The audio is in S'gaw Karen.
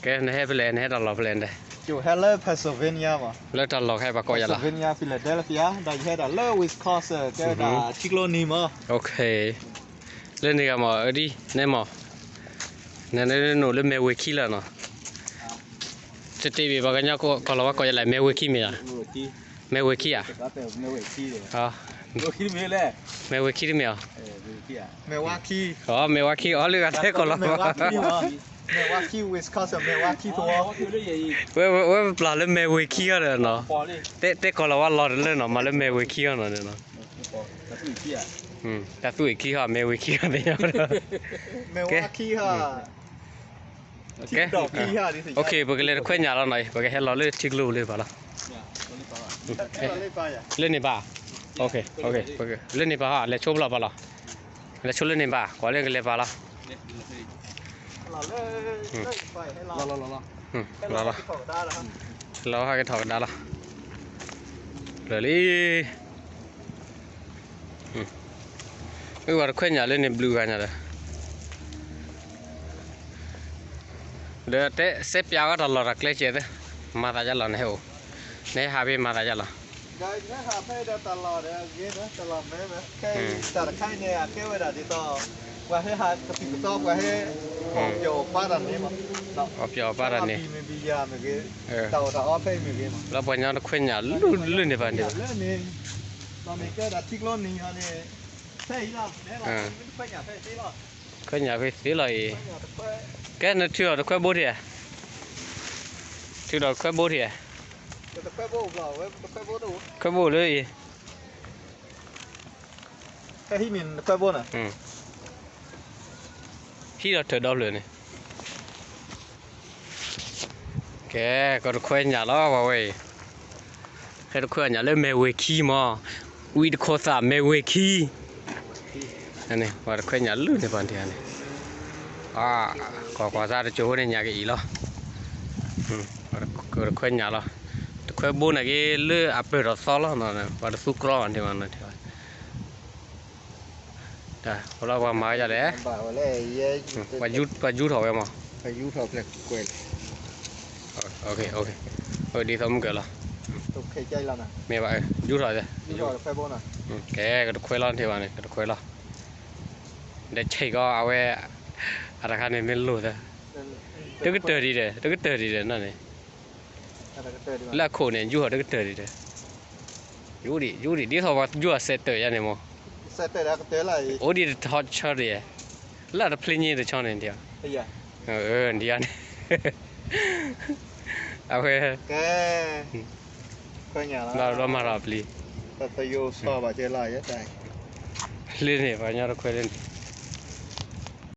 ကဲ နဟဲဖဲလဲၣ် နဟဲတၢ်လီၢ်ဖဲလဲၣ်န့ၣ်, ယဟဲလၢ Pennsylvania မး, လၢတၢ်လီၢ်ခဲအံၤပှၤကိးယၤလီၤ, Pennsylvania Philadelphia ဒီးယဟဲဒၣ်လၢ Wisconsin ကဲဝဲဒၣ်ထံကျိနံၤမး, လၢန့ၣ်ဂၤမး အဒ်န့ၣ်မး, နနနိၣ်လၢမဲၢ်ဝ့ၤခံလီၤနီၤ, တတ့ဘ့ၣ်ပှၤကညီကီၢ်လီၤဝါကိးယၤလဲၣ် မဲၢ်ဝ့ၤခံမ့ၢ်ဧါ, မဲၢ်ဝ့ၤခံဧါ, မဲၢ်ဝ့ၤခံတမ့ၢ်ဧါ, မဲၢ်ဝ့ၤခံအီၤလၢဂၤတဲကီၢ်လီၤဝါ ဝဲပျၢ်လၢမဲၢ်ဝ့ၤခံအီၤဒီးနီၤ, တဲကီၢ်လီၤဝါလီၤတလၢနီၤ မၤလၢမဲၢ်ဝ့ၤခံအီၤနီၤန့ၣ်နီၤ, တၢ်သူၣ်အ့ၣ်ခံဟီ မဲၢ်ဝ့ၤခံဟီသ့ၣ်ညါဒီး, ကဲ, ပကလဲၤတခွဲညၣ်လီၤနီၤ, ပကဟဲလီၤလၢထံကျိလၢပၤလီၤ, လၢန့ၣ်ဘၣ်, လၢန့ၣ်ဘၣ်ဟီ လဲၤဆိဖျီၣ်ပၤလီၤ, လဲၤဆိလၢန့ၣ်ဘၣ် ကွၢ်လၢကလဲၤပၤလီၤ လီၤလီၤ, လီၤဟဲက့ၤထီၣ်ကဒါလီၤ, လၢလံ, အဝဲတခွဲညၣ်လၢန့ၣ်ဘျုးဂၤညါဒီး, ဒီးတဲစဲးပၠးဝဲတၢ်လီၢ်တၢ်ကျဲစဲးသ့, မၤသးယါလီၤနဟဲအိၣ်, နဟဲဟးဖဲမၤသးယါလီၤ တၢ်တခါအံၤန့ၣ် အကဲဝဲဒၣ်ဒ်သိး ပှၤဟဲဟးကသံၣ်ကသီ ပှၤဟဲ ပျီၣ်ပၤတၢ်န့ၣ်မး, ပျီၣ်ပၤတၢ်န့ၣ်, တၢ်အီၣ်တၢ်အီဖဲအံၤမ့ၢ်ဂ့ၤမး, လၢပှၤကညီတခွဲညၣ်လၢန့ၣ်ဘၣ်န့ၣ်ဘၣ်, လၢန့ၣ်, လီၤန့ၣ်ကဲဒၣ်ထံကျိနံၤဟီန့ၣ်, ဖဲအံၤလီၤ, တခွဲညၣ်ဖဲသ့လီၤ, တခွဲညၣ်ဖဲသ့လီၤအံၤ, ကဲနထုးအီၤတခွဲဘိထံၣ်, ထုးဒီးတခွဲဘိထံၣ်, ခွဲဘိလၢအံၤ ဟဲဟံးမ့ၢ်နခွဲဘိန့ၣ်, ဟံးဒီးထၢၣ်ဒီဖျၢၣ်န့ၣ်, ကဲ, ကတခွဲညၣ်လီၤ ပှၤဝဲအံၤ, ဟဲတခွဲညၣ်လၢမဲၢ်ဝ့ၤခံမး, ဝံတခိးသၣ်မဲၢ်ဝ့ၤခံ, ပှၤတခွဲညၣ်လၢန့ၣ်ပၤန့ၣ်, ကွၢ်ကွၢ်သးတစိၤဖိန့ၣ်ညၣ်ကအံၤလီၤ, ကတခွဲညၣ်လီၤ, တခွဲဘိန့ၣ်က့လၢအပၢၢ်ထီၣ်သီလီၤ, ပှၤတသူကြီဘၣ်န့ၣ်ဘၣ်န့ၣ်, တၢ်, ပှၤမၤဝဲဒ်လဲၣ်, ပှၤယူထီၣ်ဝဲမး, ဒ်သိးမုၢ်ကၢၢ်လီၤ, မ့ၢ်ဘၣ်, ယူထီၣ်, ကဲ, ကတခွဲလီၤန့ၣ်ဘၣ်န့ၣ်, ကတခွဲလီၤန့ၣ်ဘၣ်န့ၣ်, ဒီးဆံးကီးအဝဲ, အတခါန့ၣ်မ့ၢ်လိၣ်သၢ, တကတၢၢ်ဒံးဒီး, တကတၢၢ်ဒံးဒီးန့ၣ်, လၢအခိၣ်န့ၣ် ယူထီၣ်တကတၢၢ်ဒံးဒီး, ယူဒံး, ယူဒံး, ဒ်သိးပှၤယူအစဲးတၢၢ်ယါန့ၣ်မး, အိၣ်ဒံးတထီဆၢဒံး, လၢအတဖျ့ညါတဆီန့ၣ်ဒံး, ဒံးန့ၣ်, အဝဲ, လီၤမၤထီၣ်ပျံၤ, လၢန့ၣ် ပှၤကညီတခွဲလၢန့ၣ်,